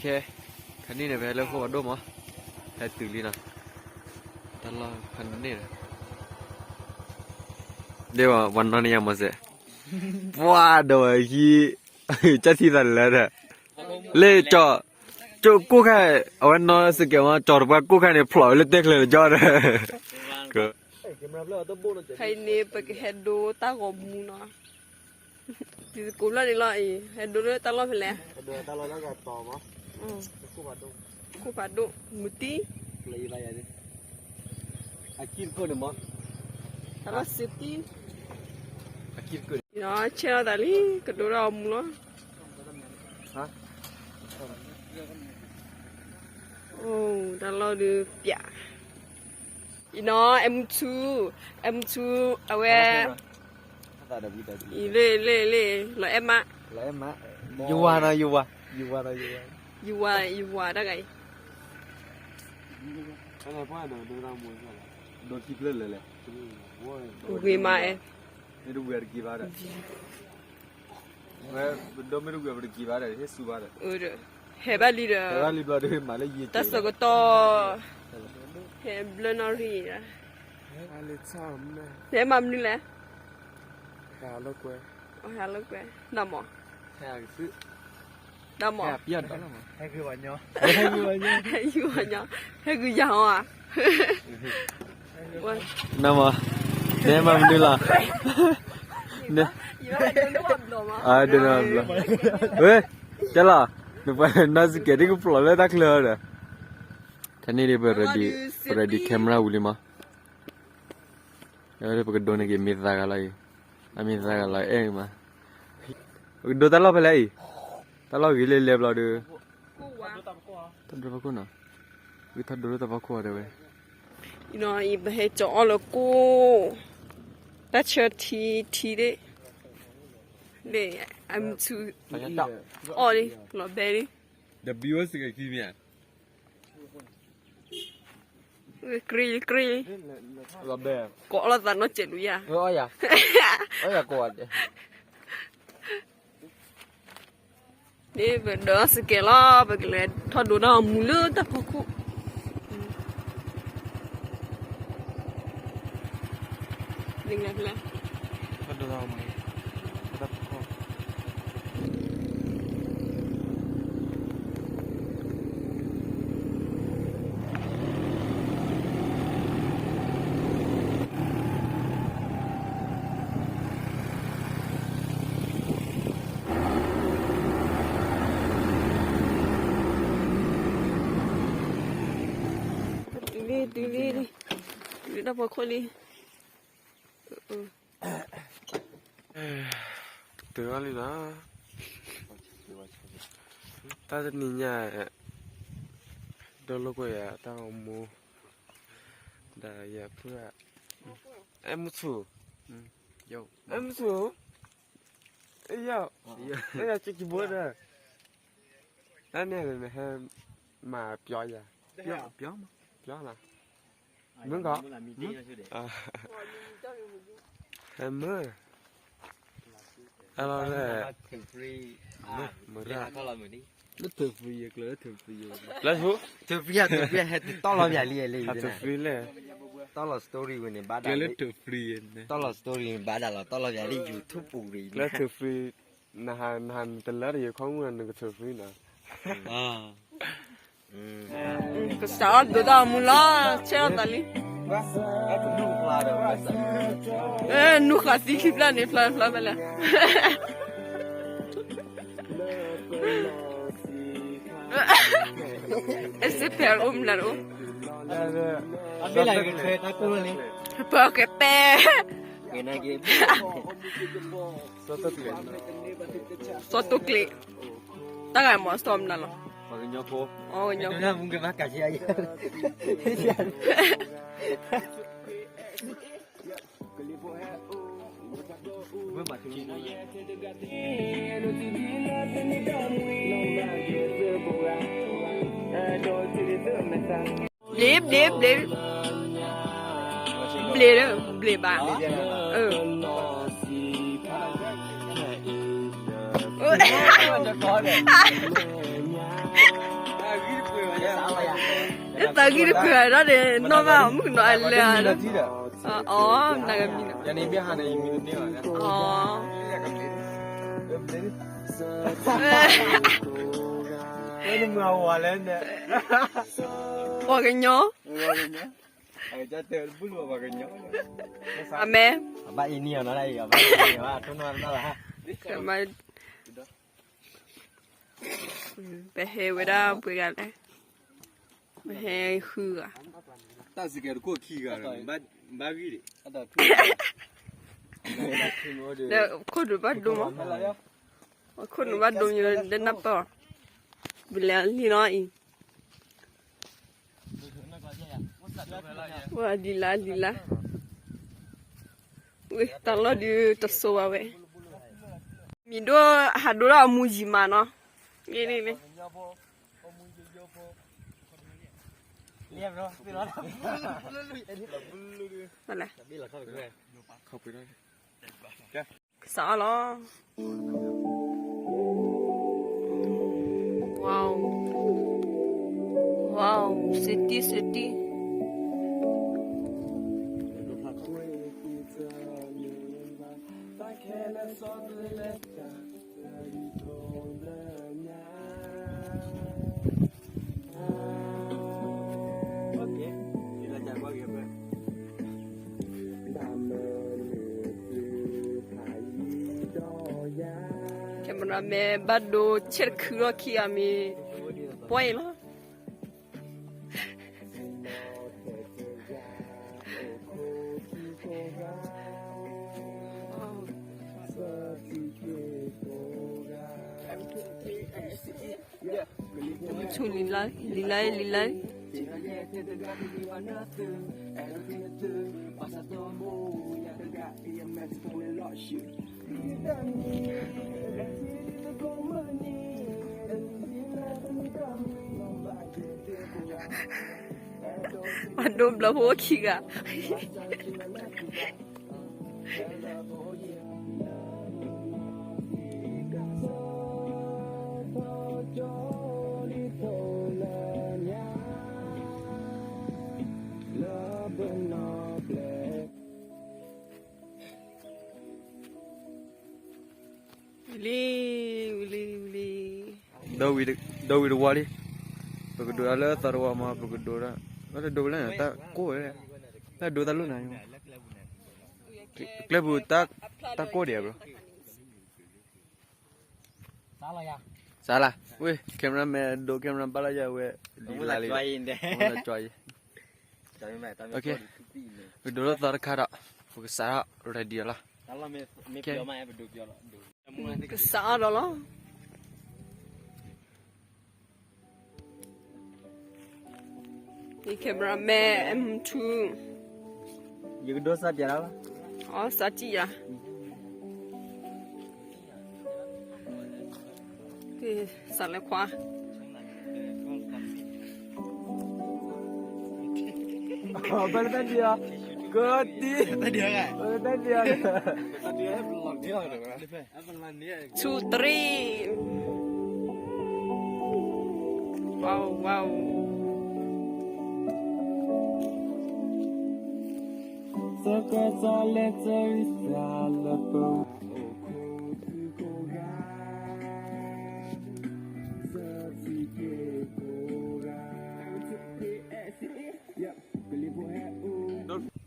ခဲ, ခါနံၣ်န့ၣ် ပဟဲလၢဃိၣ်ဖးဒိၣ်မး, ဟဲတုၤလံနီၤ, တၢ်လီၢ်ဖးန့ၣ်ဒီး, ဒ်ဝဲ ပှၤနီၢ်န့ၢ်ယၤမ့ၢ်စဲး, ပှၤဒီးဝဲဟံၣ်, ကၢ်ထံသးလၢဒီး, လၢကၠီ, ကၠိကိၣ်ခါ, အဝဲနီၢ်စကဲးမး ကၠီတပှၢ်ကိၣ်ခါန့ၣ် ဖျိးဝဲလၢတဲချၢတကၠီဒီး, ခဲအံၤန့ၣ် ပကဟဲဒိတၢ်ဂီၤမူနီၤ. တံၤသကိးဘျီန့ၣ်လီၤအံၤ ဟဲဒိလၢတၢ်လီၢ်ဖဲလဲၣ်, ခိၣ်ဖးဒိၣ် မုၢ်တံၢ်, တၢ်လီၢ်စ့တံၢ်, ဆဲးလီၤသးလံ ကဒိတၢ်ဂီၤမူလီၤ. အိၣ် တၢ်လီၢ်ဒုးပျး, အံၤနီၤ အဲၣ်မုၢ်ဆူ, အဲၣ်မုၢ်ဆူ, အဝဲ, အံၤလ့ၣ်လ့ၣ်လ့ၣ် လီၤအဲၣ်မး, ယဝၤနီၤ ယဝၤ, ယဝၤနီၤ ယဝၤ, ယဝၤ ယဝၤတၢ်ဂၤအံၤ, ဒိထံဖျၢၣ်လၢာ်လဲၣ်, ဂ့ၤမးအဲၣ်, မ့ၢ်တဝံၤတက့ၤဘၣ်ဒီး ဝဲ, ပဒိမ့ၢ်တဝံၤပတက့ၤဘၣ်ဒီး ဟဲစူၤဘၣ်ဒီး, ဟဲဘၣ်လံဒီး, ဟဲဘၣ်လံဘျီဒီး မၤလၢယံၤ တၢ်ဆၢကတီၢ်, ဟဲဘျၢနီၣ်ရံၣ်, ဟဲမၤမနုၤလဲၣ်, ဟဲလၢကွဲ, နမ့ၢ်, နမ့ၢ်, ဟဲဂုၤညီ, ဟဲဂုၤယၤဟီဧါ နမ့ၢ်, နဟဲမၤမနုၤလီၤ, ဒိးနဘျီ, ဝဲ, ကလီၤ, နပှၤနီၢ်စကဲးဒ်ကဖျိးလၢတၢ်ချၢဒီး, တၢ်န့ၣ်ဒ်ပ ready, ready camera ဝံၤလံမး, ပကဒိန့ၢ်က့ၤမ့ၢ်သးဂၤလီၤအံၤ, အမ့ၢ်သးဂၤလီၤအဲၣ်မး, ပကဒိတၢ်လီၢ်ဖဲလဲၣ်အံၤ, တၢ်လီၢ်ဂ့ၤလၢလဲၤဘျီဒီး တၢ်ဒိတၢ်ဖီခိၣ်နီၤ, ဝံထီၣ်ဒိတၢ်ဖီခိၣ်တဲဝဲ, အံၤပဟဲကၠီအီၣ်လၢကိၣ်, တၢ်ဆၢထံထံဒ့ၣ်, လ့ၣ်, အမုၢ်ဆူ, အီၣ်လံ, လီၤဘဲလံ, ဒီးဘံအိၣ်စကဲခံမ့ၢ်ဧါ ကြံကြံ, ကိးလီၤသးနီၢ်စဲးလူၤယၤ, န့ၣ်ပဒိးစကဲလီၤ ပကလဲၤထီၣ်ဒိတၢ်ဂီၤမူလၢတၢ်ဖီခိၣ်, တုၤလံ တုၤလံ တုၤလံတၢ်ဖီခိၣ်လံ, တုၤအီၤလံနီၤ, တၢ်တနံၤညါ, ဒိလိာ်ကွဲယၤတၢ်ဂီၤမူ, ဒီးယဖုၣ်, အဲၣ်မုၢ်ဆူၣ်, အဲၣ်မုၢ်ဆူၣ်, အဲၣ်ယၤ, အဲၣ်ယၤစ့ကံဘိဒီး, တၢ်န့ၣ်မ့ၢ်ဟဲ, မၤပျီယၤ, ပျီလီၤ, မုၢ်ကီး, ဟဲမုၢ်, အဲၣ်လီၤ, မုၢ်ရၣ်, လၢထုးဖရံယကျၢၤ, လၢထုးဖရံယကျၢၤ, လၢထုးဖရံယကျၢၤ, ဟဲတတီၢ်လီၤပၠးလံ, လၢထုးဖရံလဲၣ်, တီၢ်လီၤ story ဝဲန့ၣ်ဘၣ်ဒၣ်, လၢထုးဖရံ, တီၢ်လီၤ story န့ၣ်ဘၣ်ဒၣ်လီၤ, တီၢ်လီၤပၠးလံ YouTube ပူၤရံ, လၢထုးဖရံ, နဟး, နဟးတလၢတယၤခီမုၢ်နကထုးဖရံနီၤ, ကစးထီၣ်ဒိတၢ်ဂီၤမူလီၤ, ဆဲးလီၤသးလံ, နူဃာ်သံခံဖျၢၣ်န့ၣ် ဖျါဖျါဖဲလဲၣ်, အဲၣ်စ့ဖဲအိၣ်မနုၤအိၣ်, ပကပဲ စီၤတိကျ့, တၢ်ဂၤမ့ၢ်စီၤမနုၤလီၤ, ပှၤကညီဖိ, ကညီဖိ, ဘျ့ဘျ့ဘျ့, ဘျ့လၢဘျ့ဘၣ်, အၢ, အၢ, သးဂံၢ်တဖုဂၤဒီး နီၢ်ဘၣ်မုၣ်ကနီၤအလဲၣ်, အီ နကမံၤနီၤ, အီ ပှၤကညီ, အမဲာ်, ပဟဲဝဲဒၣ်ပှဲၤဂၤလဲၣ်, ပဟဲဃုဂၤ, တၢ်စကဲတခိၣ်ခံဂၤ, ဘၣ်ဂံၢ်ဒံး, ခိၣ်ဒုးဘၣ်ဒိမး, ခိၣ်ဒုးဘၣ်ဒိမး လၢနၢ်ပၢၢ်အီၤ, ပလဲၤလံနီၤအံၤ, ဝဲဒ်လါဒ်လါ, ဝဲတၢ်လီၢ်ဒုးတစိဘၣ်ဝဲ, မံၤဒိၣ်ဟးဒိၣ်ထီၣ်အမူယံာ်မးနီၤ, န့ၣ်န့ၣ်န့ၣ် လဲၣ်, ကစးအီၣ်လီၤ, wow, wow, စ့တံၢ်စ့တံၢ်. ကဲမနၤ မ့ၢ်ဘၣ်ဒိဆဲးတခုထီၣ်ခံဂၤမ့ၢ် ပှဲၤအံၤလီၤ. ဆူလံလၢ လံလၢ လံလၢ ပှၤဒိဘျီဖိခံဂၤ ဝံၤလံ ဝံၤလံ ဝံၤလံ ဒီးဝံၤတဝီလံ, ပကဒိးတၢ်လၢသီတဝီမး ပကဒိးတၢ်, ဘၣ်တဒိးဝဲလၢန့ၣ် တၢ်ကိၢ်ဝဲ, တၢ်ဒိးတၢ်လိၣ်နၤ, ကျဲပူၤ တၢ်ကိၢ်ဒံးဧါဘျီ, စးလၢ, ဝဲ camera man ဒိး camera ဘၣ်လၢယဝဲ, ဒ်လါလံ, ဝဲလၢကၠွအံၤ, ပကဒိးလၢသီတခါဒီး ပကစးထီၣ် ready လီၤ. ကစးအီၤဒီးလီၤ. ယ camera man အမူထူ, ယကဒိးစးပၠးလီၤ, အီ စးထံၣ်ယၤ, စးလဲၤခွါ ဘၣ်တၢ်ဒံးဧါ, ကတံၢ်, ဘၣ်တၢ်ဒံးဧါ, two, three, wow, wow.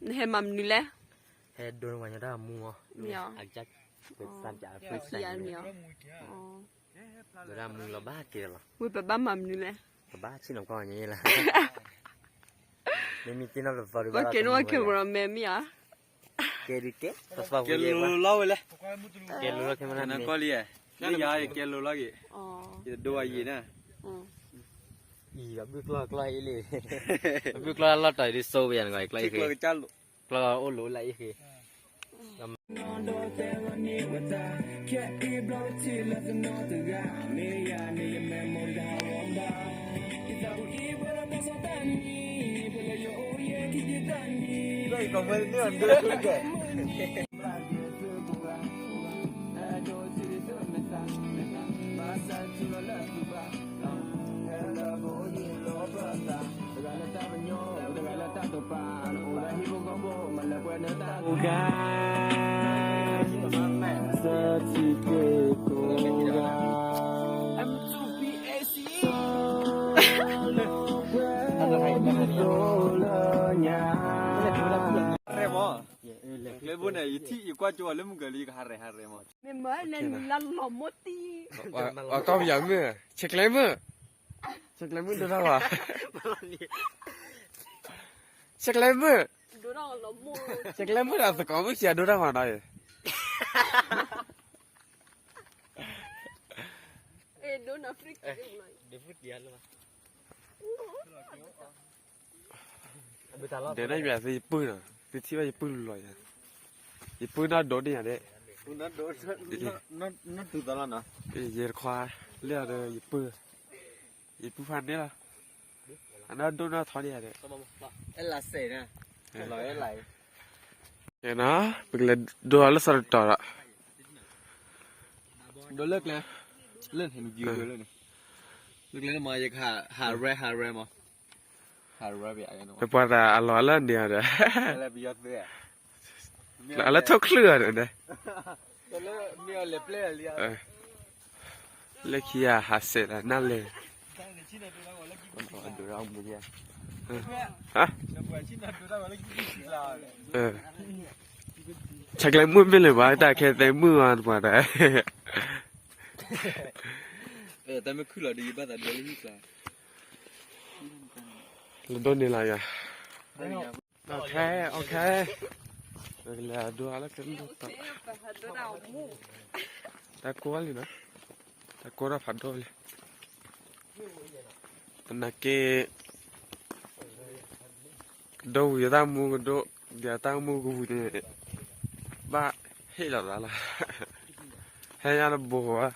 နဟဲမၤမနုၤလဲၣ်, ဟဲဒိနဝၤညီတၢ်မူအီၤ, မ့ၢ်အီၤ, ဝဲဒၣ်မူလီၤဘၣ်က့ၤလီၤ, ဝဲပဘၣ်မၤမနုၤလဲၣ်, ပဘၣ်ဆ့ၣ်နီၤကွၢ်ညီလၢ, မ့မ့ၢ်က့ၤနီၣ်လၢသီဒုးဘၣ်ကဲနီၣ် camera man မ့ၢ်ဧါ, ကဲဒုးကဲ, ကဲလိာ်လီၤဝဲလဲၣ်, ကဲလိာ်လီၤ camera man နကွၢ်လံ, လၢယၤကဲလိာ်လီၤက့ၤ, ယတဒိအယံၤန့ၣ်, အံၤဘၣ်ဘုၣ်ကျီၢ်ကျီၢ်အံၤလံ, ဘုၣ်ကျီၢ်လီၢ်တၢ်အံၤဒ်စိပယၤနဂီၢ်အံၤကျီၢ်အံၤဃ့, ကျီၢ်အိၣ်လိၤလၢအံၤဃ့ ဘၣ်ဆၣ်ထံလီၤလၢအပူၤဘၣ်, လၢဘိယံၤလီၤဘၣ်သး, တဂၤလၢတၢ် ဂၤ သၢထံၣ်က့ၤကိးဂၤ မ့ၢ်ဒိလၢညါ ရဲၣ်မး, ကျဲဘိန့ၣ် ယထံၣ်ယကွၢ်ကၠိအီၤလၢမုၢ်ကလံ ယကဟးရဲၣ်ဟးရဲၣ်မး, မ့ၢ်မၢလၢနုာ်လၢလီၤမိၢ်တံၢ်, အကီၢ်ပယီၤမုၣ်, ဆဲးကျဲမုၣ်, ဆဲးကျဲမုၣ်ဒိတၢ်ဂီၤ, ဆဲးကျဲမုၣ်, ဆဲးကျဲမုၣ်ဒီးသကိးမုၣ်စံးဒိတၢ်ဂီၤနီၤအံၤ ဒဲးန့ၣ်ယၤသ့ယပုၢ်နီၤ, သုထံၣ်ဘၣ်ယပုၢ်လူလီၤယၤ, ယပုၢ်နီၢ်ဒိးန့ၢ်ယၤဒဲး, ယတခွါလၢယပုၢ်, ယပုၢ်ဖးန့ၣ်လီၤ, အနီၢ်ဒိၣ်နီၢ်ထီန့ၢ်ယၤဒဲး, ပကလဲၤဒိလၢသီတတီၤဒီး ဒိလၢကျဲ, လၢန့ၣ်မး ယကဟးရဲၣ်ဟးရဲၣ်မး, ဟးရဲၣ်, ပပှၤသးအလီၤလၢန့ၣ်ဒီး, အလၢထိၣ်ချုးအီၤဒီး, လၢခံဂၤဟးစဲးဒီးနၢ်လဲၣ်, ဆဲးကျဲမုၣ်မ့ၢ်လၢၤဘၣ် တၢ်ခဲသဲမုၣ်အီၤတပှၤဒီး, တၢ်မ့ၢ်ခုၣ်လီၤဒီး ယဘၣ်သးဒိလၢဟံၣ်ကျါ, လၢဒိၣ်န့ၣ်လီၤယၤ, အခဲ, အခဲ, ပကလဲၤဒိလၢကဲမုၢ်တီၤ, တၢ်ကိးလံနီၤ, တၢ်ကိးထီၣ်ဖးဒိၣ်လံ, သနာ်က့ ကဒိဝံၤတၢ်မူကဒိၣ်, ဒီးတၢ်မူကဝံၤန့ၣ် ဘၣ်ဟ့ၣ်လီၤသးလီၤ, ဟဲညါတဘိဧါ,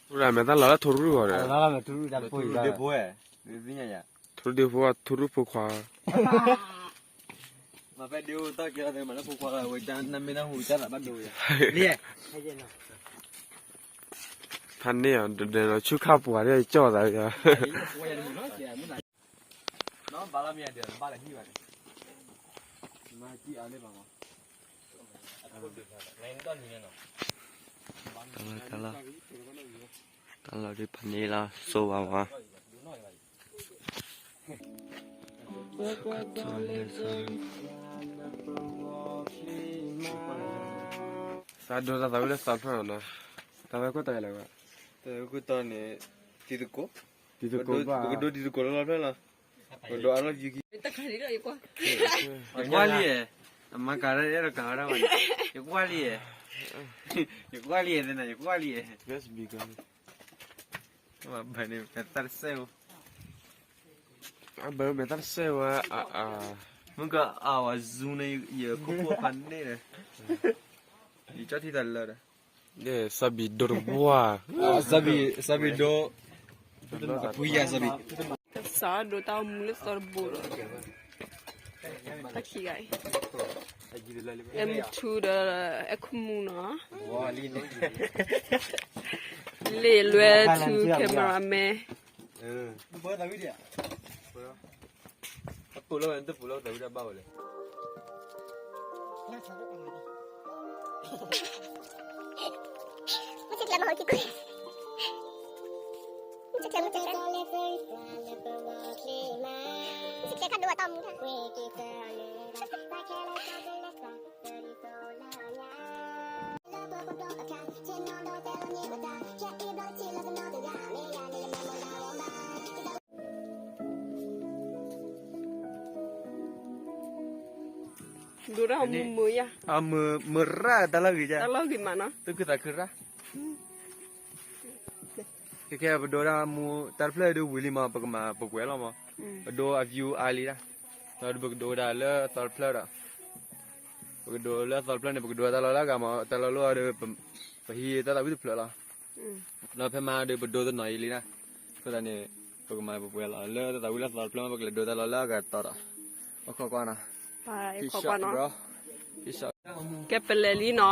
ထူရၢ်မဲာ်တၢ်လီၤလၢထူရူၢ်ဂီၤဒီး, ထူရူၢ်ဒ့ဖိ, ထူရူၢ်ဒ့ဖိ, ထူရူၢ်ဖိခွါ မၤဖဲဒုးအိၣ်တၢ်ကဲထီၣ်သ့မးလၢဖိခွါလီၤ, ဝဲဒၣ်နမ့ၢ်နၢ်ဟူတၢ်သးဘၣ်ဒိဝဲယၤ, ဖးန့ၢ်အီၤ ဒီးဒီးဆူခါပှၤဒီးကၠီၣ်သးယၤ, ဘၣ်လီၤမ့ၢ်ဒဲးဘၣ်လၢဟံၣ်ဘၣ်န့ၣ်, တၢ်လီၤဒုးဖးန့ၢ်လီၤ စိဘၣ်မး သးဒိးတၢ်သးဝံၣ်လၢသီဖျၢၣ်နီၤ, တၢ်ဝဲခိၣ်တီယလဲၣ်, တၢ်ဝဲခိၣ်တီန့ၣ် တံၤသကိး, တံၤသကိး, ပကဒိးတံၤသကိးလၢလီဖျၢၣ်လီၤ, ပကဒိးအါလီၢ်ယုခံ, ယကွၢ်လံ, အမၤကၤရၢအဲၣ်ဒိးကၤဝဲဒၣ်ဘၣ်, ယကွၢ်လံ, ယကွၢ်လံသ့ၣ်နၤ ယကွၢ်လံ, ဘၣ်န့ၣ် မဲာ်သၣ်တစဲးဝဲ, အဘၢမဲာ်သၣ်တစဲးဝဲ, မုၢ်ကအဝဲ zoom န့ၣ် ယခိၣ်ဖိဖးန့ၣ်ဒီး, ယကၠီထံသးလၢဒီး, စီၤဘံၣ်ဒိတဝါ, စီၤဘံၣ်ဒိ, အဖုယၤစီၤဘံၣ်, ကစးဒိးတၢ်အိၣ်မူလၢသီတဘိဒီး, တၢ်ခံဂၤအံၤ, အဲၣ်မုၢ်ထူဒီး အဲၣ်ခိၣ်မူနီၤ, လ့ၣ်လွဲထူ cameraman ဒိၣ်ဒၣ်မုာ်မုာ်ယါ, မုာ်ရၣ်တၢ်လီၢ်ဂ့ၤယါ, တၢ်လီၢ်ဂ့ၤမးနီၤ, သူၣ်ခုသးခုရၣ်, ခဲခဲ ပဒိးဒၣ်မူ တၢ်တဖျၢၣ်ဒုးဝံၤလံမး ပကမၤပကွဲးလီၤမး, ပဒိးအ view အါလံဒၣ်, ဒီးပကဒိးဝဲဒၣ်လၢသီတဖျၢၣ်ဒီး, ပကဒိးလၢသီတဖျၢၣ်န့ၣ် ပကဒိးတၢ်လီၢ်လၢအဂၤမး တၢ်လီၢ်လီၢ်ဒီး ပဟံးတၢ်သးဝံၣ်တဖျၢၣ်လီၤ, ဒီးဖဲမၤဒီးပဒိးတနီၤအံၤလံဒၣ်, အဃိသတးန့ၣ် ပကမၤပကွဲးလီၤလၢတၢ်သးဝံၣ်လၢသီတဖျၢၣ်မး ပကလဲၤဒိးတၢ်လီၢ်လၢအဂၤတီဒီး, အိၣ်ခိးကွၢ်နီၤ, ကဲပလဲၤလံနီၤ.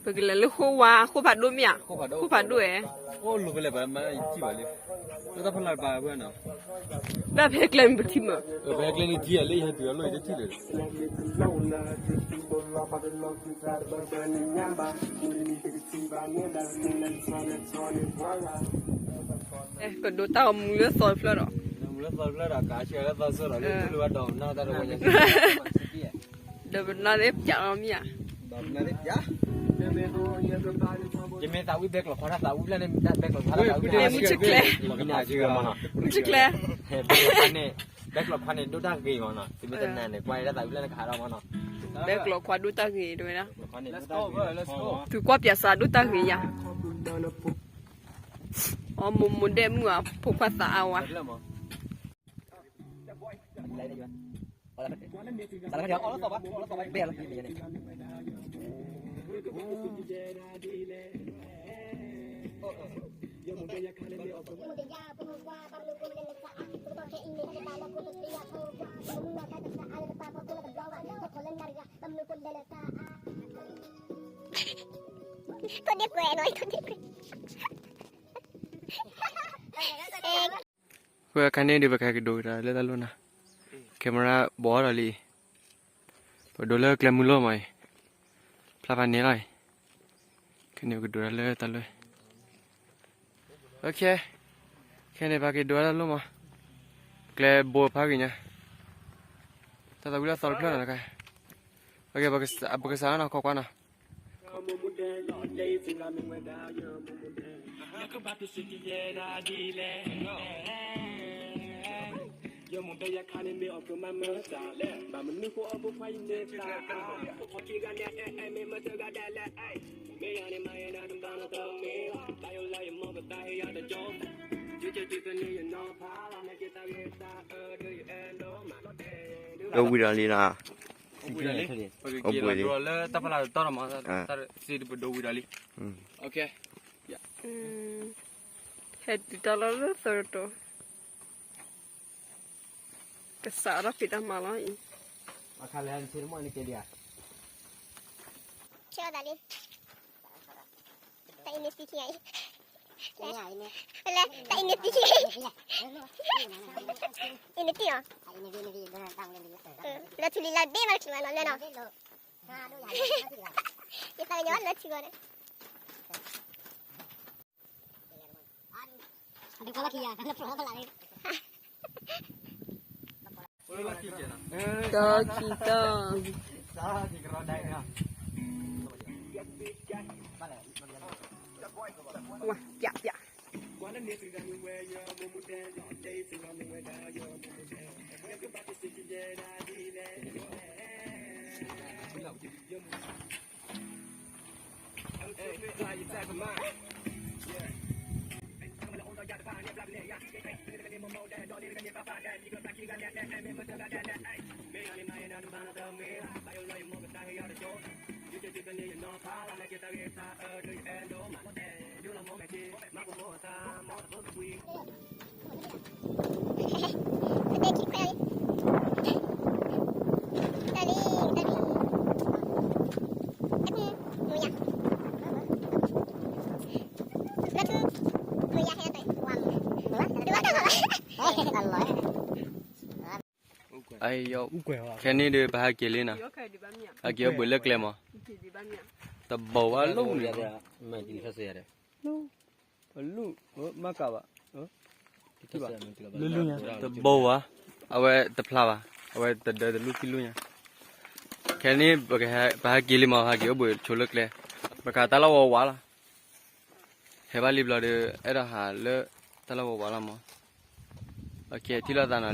ပကလဲၤလၢဃိဝါ, ဃိဖးဒိၣ်မ့ၢ်ဧါ, ဃိဖးဒိၣ်ဧါ, အိၣ်လိၤဖဲလဲၣ်ပမ့ၢ်ယထံၣ်ဘၣ်လံ, တၢ်ဖီလာ်တပာ်ဝဲနီၤ, ဘၣ်ဖဲကျဲမ့ၢ်ပထံၣ်မး, ဖဲကျဲန့ၣ်ထံၣ်လၢယဟဲတုၤအလီၢ်အံၤတထံၣ်လၢၤ ကဒိတၢ်ဂီၤမူလၢသီတဖျၢၣ်ဒီး, မူလၢသီတဖျၢၣ်ဒီး ကးဆှၢလၢသီဆိဒီး လၢလၢဝဲဒီးနၢ်တၢ်တဝဲညါ, ဒီးပနၢ်သ့ၣ်ပျးလီၤမ့ၢ်ဧါ, ယမ့ၢ်သးဝံၣ်ဘဲကျိးခွါတၢ်သးဝံၣ်ဖျၢၣ်န့ၣ် မ့ၢ်တၢ်ဘဲကျိးခွါတၢ်သးဝံၣ်ဖျၢၣ်န့ၣ်, မုၢ်ဆ့ကျဲ, မုၢ်ဆ့ကျဲ, ဘဲကျိးခွါန့ၣ် ဒိၣ်တၢ်ဂ့ၤမးနီၤ, သုမ့ၢ်တနာ်န့ၣ် ကွၢ်ဒၣ်သးဝံၣ်ဖျၢၣ်န့ၣ်ကဟးထီၣ်မးနီၤ, ဘဲကျိးခွါဒိၣ်တၢ်ဂ့ၤတဝဲဒၣ်, သုကွၢ်ပၠးစးဒိၣ်တၢ်ဂ့ၤယၤ, အီ မိၢ်မိၢ်ဒဲးမုၣ်အဖိခွါသးအါဝါ ထိၣ်ဒ့ကွဲးနီၤ ထိၣ်ဒ့ကွဲး, အဃိအခါန့ၣ်ဒီး ပကဟဲက့ၤဒိဝံၤဒီးလၢတၢ်လီၢ်နီၤ, camera ဘီဒီးလံ, ပဒိလၢကျဲမုၢ်လီၢ်မးအံၤ, ဖျါဖးန့ၣ်လီၤအံၤ, ခဲန့ၣ်ပကဒိတၢ်လၢတၢ်လီၢ်, ခဲန့ၣ်ပက့ၤဒိတၢ်လီၢ်မး, ကျဲဘိဖးဂ့ၤညါ, တၢ်သးဝံၣ်လၢသီတဖျၢၣ်နီၤတခါ, ပကစးနီၤ ခိးကွၢ်နီၤ ဒိဝံၤဒီးလံနီၤ, ပကက့ၤလီၤဒိလၢတၢ်ဖီလာ်တတီၢ်နီၤမး, စံးတပဒိဝံၤဒီးလံ, ဟဲတုၤတၢ်လီၢ်လၢသၢတီၤ, ကစးထီၣ်ဖံးတၢ်မၤလီၤအံၤ, ဆဲးအသးလံ, တၢ်အံၤန့ၣ်သံခံဂၤအံၤ, လဲၤ, တၢ်အံၤန့ၣ်သံခံဂၤအံၤ, အံၤန့ၣ်တံၢ်အီၤ, လၢထူလံလၢဒ့မးတချုးဘၣ်နီၤ လဲၤနီၤ, ယသးကညီၤလၢထူဂီၤန့ၣ် ဒီခံတၢ်, ဝါ, ပျး, ပျး. Ai, ခဲန့ၣ်ဒီး ပဟဲက့ၤလံနီၤ, ဟဲက့ၤအိၣ်ဘှံးလၢကျဲမး, တဘိဝဲလၢန့ၣ်, လူၢ်, မ့ၢ်ကဘၣ်, တဘိဝဲ, အဝဲတဖျါဘၣ်, အဝဲတဒၢတလူၢ်ခံလူၢ်ညါ, ခဲန့ၣ် ပဟဲက့ၤလံမး, ဟဲက့ၤအိၣ်ဘှံးဆိလၢကျဲ, ပကဟးတၢ်လီၢ်ဝဲဝးလီၤ. ဟဲဘၣ်လံဘျီဒီး အဲၣ်ဒိးဟးလၢတၢ်လီၢ်ဝဲဝးလီၤမး, ထံၣ်လိာ်သးနီၤ